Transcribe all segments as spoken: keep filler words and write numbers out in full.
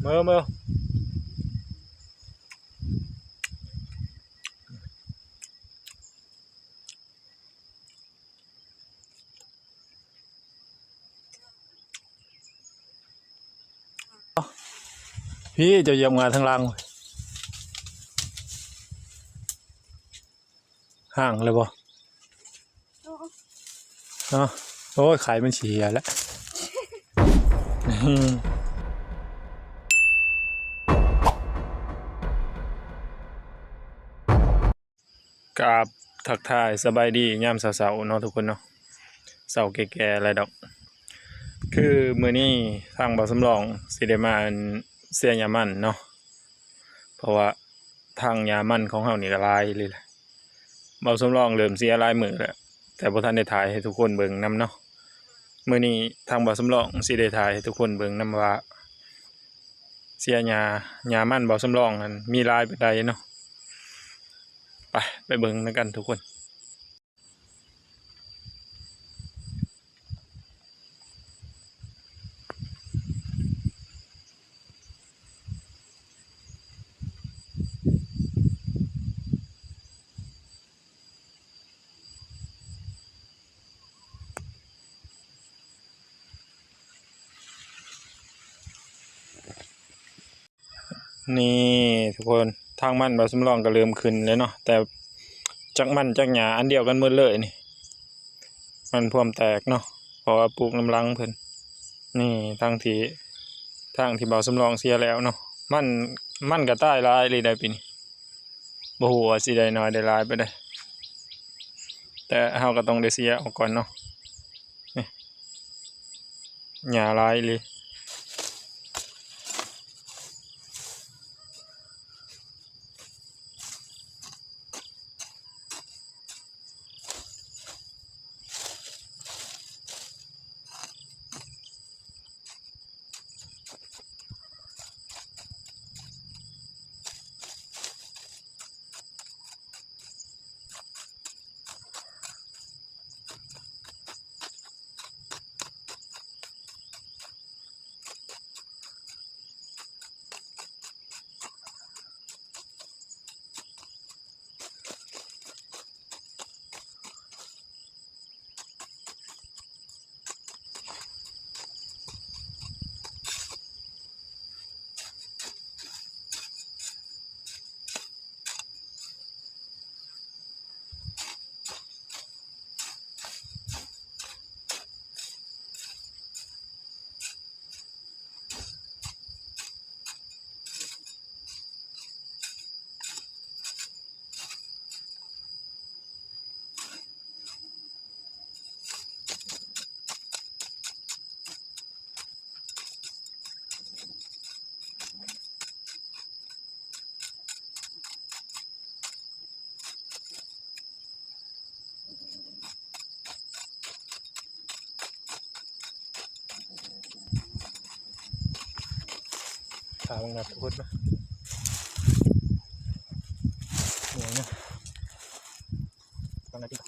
มามาพี่เจ้าเหยียบงาทางล่าง ห่างเลยบ่ โอ้ เนาะ โอ้ย ไข่มันสิเหี่ยแล้ว กราบทักทายสบายดียามเช้าๆเนาะทุกคนเนาะ เช้าแก่ๆอะไรดอก คือมื้อนี้ทางบ่าวสำรองสิได้มาอันเสียหญ้ามันเนาะ เพราะว่าทางหญ้ามันของเฮานี่ก็หลายเลยแหละ บ่าวสำรองเริ่มเสียหลายมื้อแล้ว แต่บ่ทันได้ถ่ายให้ทุกคนเบิ่งนำเนาะ มื้อนี้ทางบ่าวสำรองสิได้ถ่ายให้ทุกคนเบิ่งนำว่า เสียหญ้า หญ้ามันบ่าวสำรองหั่นมีหลายปานใดเนาะ ไป ไปเบิ่งนำกันทุกคน นี่ทุกคน ทางมันบ่าวสำรองก็เริ่มขึ้นแล้วเนาะ แต่จักมันจักหญ้าอันเดียวกันหมดเลยนี่ มันพวมแตกเนาะ เพราะว่าปลูกนำหลังเพิ่น นี่ทางที่ ทางที่บ่าวสำรองเสียแล้วเนาะ มัน มันก็ตายหลายเลยได้ปีนี้ บ่ฮู้ว่าสิได้น้อยได้หลายปานใด แต่เฮาก็ต้องได้เสียออกก่อนเนาะ นี่ หญ้าหลายอีหลี ขาบังนัดพุดนะ เนี่ยนะ บังนัดที่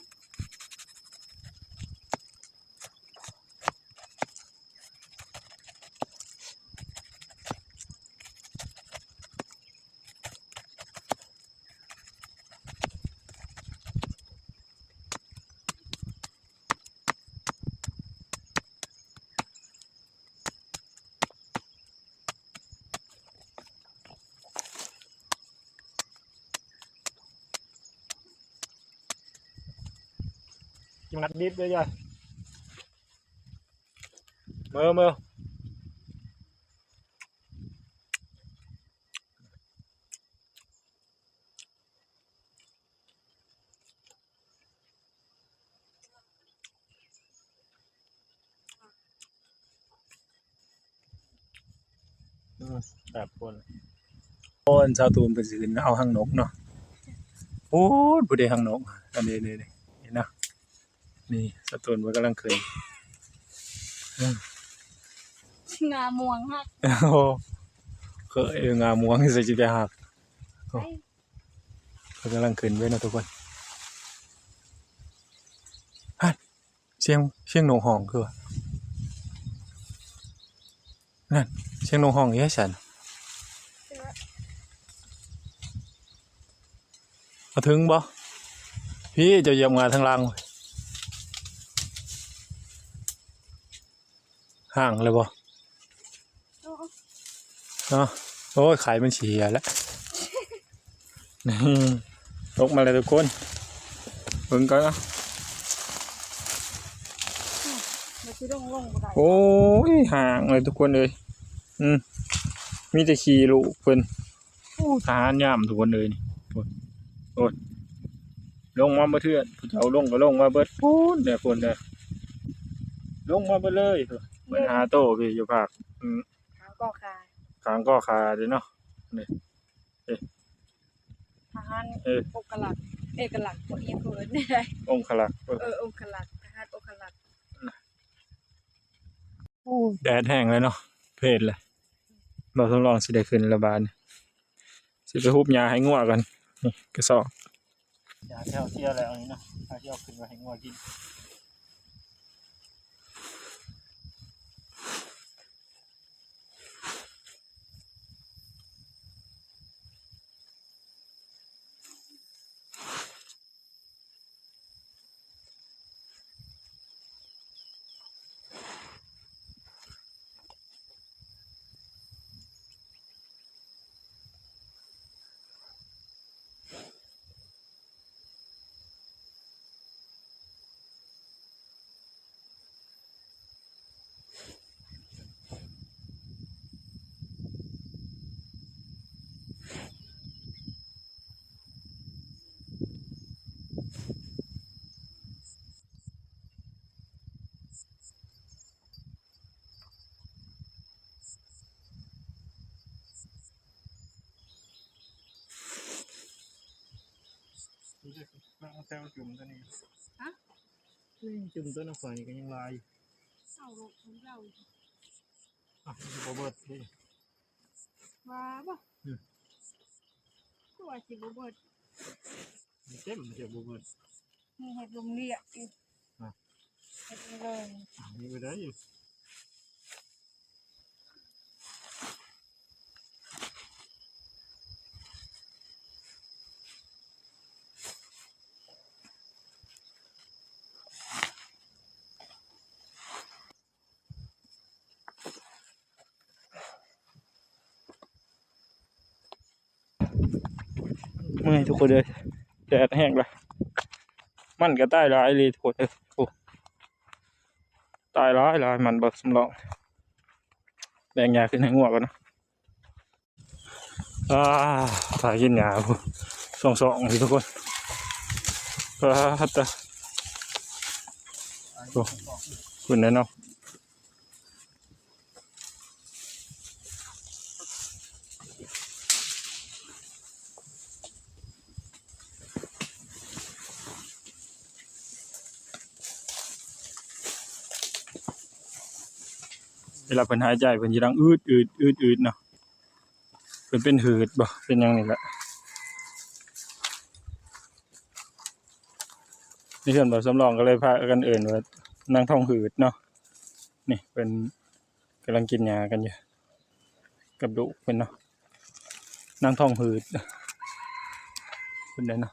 กินนัดดิบเลยจ้ะ เมื่อเมื่อ อืม ครับคน โอ้นสาวตูนเพิ่นสิขึ้นเอาหางนกเนาะ โอ้นผู้ใดหางนก อันนี้ นี่ นี่ นี่นะ นี่สาวตูนเพิ่นกำลังขึ้น อืม งาม่วงหัก โอ้ เคยงาม่วงใส่จิไปหัก โอ้ เพิ่นกำลังขึ้นเว้ยเนาะทุกคน ฮะ เสียง เสียงนกฮ้องคือว่า นั่น เสียงนกฮ้องอยู่ไสซั่น มาถึงบ่ พี่เจ้าเหยียบงาทางล่าง ห่างเลยบ่ เนาะ โอ้ย ไข่มันสิเหี่ยแล้ว นี่ ตกมาเลยทุกคน เบิ่งก่อนนะ มันสิลง ลงบ่ได้ โอ้ย ห่างเลยทุกคนเอ้ย อืม มีแต่ขี้ลูกเพิ่น โอ้ ทหารยามทุกคนเอ้ยนี่ โอ้ย โอ้ย ลงมาเบิดเทื่อน ผู้เฒ่าลงก็ลงมาเบิด พู้นเด้อ พู้นเด้อ ลงมาเบิดเลย เพิ่นหาโตพี่อยู่ภาค อืม ข้างกอข่า ข้างกอข่าเด้เนาะ นี่ เอ๊ะ ทหาร เอ๊ะ องครักษ์ เอกลักษณ์ บ่ อิหยังเพิ่น องครักษ์ เออ เออ องครักษ์ ทหารองครักษ์ โอ้ แดดแห้งเลยเนาะ เพลเลย บ่าวสำรองสิได้ขึ้นแล้วบาดนี้ สิไปฮูบหญ้าให้งัวก่อน นี่กระสอบ หญ้าแถวเที่ยวแล้วนี่เนาะ หญ้าที่เอาขึ้นไว้ให้งัวกิน แซวจุ่มตัวนี้ ฮะ นี่จุ่มตัวน้ำฝอยนี่ก็ยังลายอยู่ เศร้าโรคของเรา อ่ะ มันสิบ่เบิดเด้ ว่าบ่ อืม คือว่าสิบ่เบิด มันเต็ม มันจะบ่เบิด มีเห็ดลมเลียอีก อ่ะ เห็ดลมเลีย อ่ะ มีไปได้อยู่ เมื่อยทุกคนเลย แดดแห้งละ มันก็ตายหลายเลยทุกคนเลย โอ้ ตายหลายหลาย มันบ่าวสำรอง แบ่งหญ้าขึ้นให้งัวก่อนนะ อ่า ถ่ายกินหญ้าพุ้น สองสองนี่ทุกคน อ่า ฮัตตา โอ้ พุ้นแน่เนาะ เวลาเพิ่นหายใจ เพิ่นสิดังอืดอืด อืดอืดเนาะ เพิ่นเป็นหืดบ่ เป็นหยังนี่แหละ ในเฮือนบ่าวสำรองก็เลยพากันเอิ้นว่านางท้องหืดเนาะ นี่เพิ่นกำลังกินหญ้ากันอยู่ กับลูกเพิ่นเนาะ นางท้องหืด เพิ่นได้เนาะ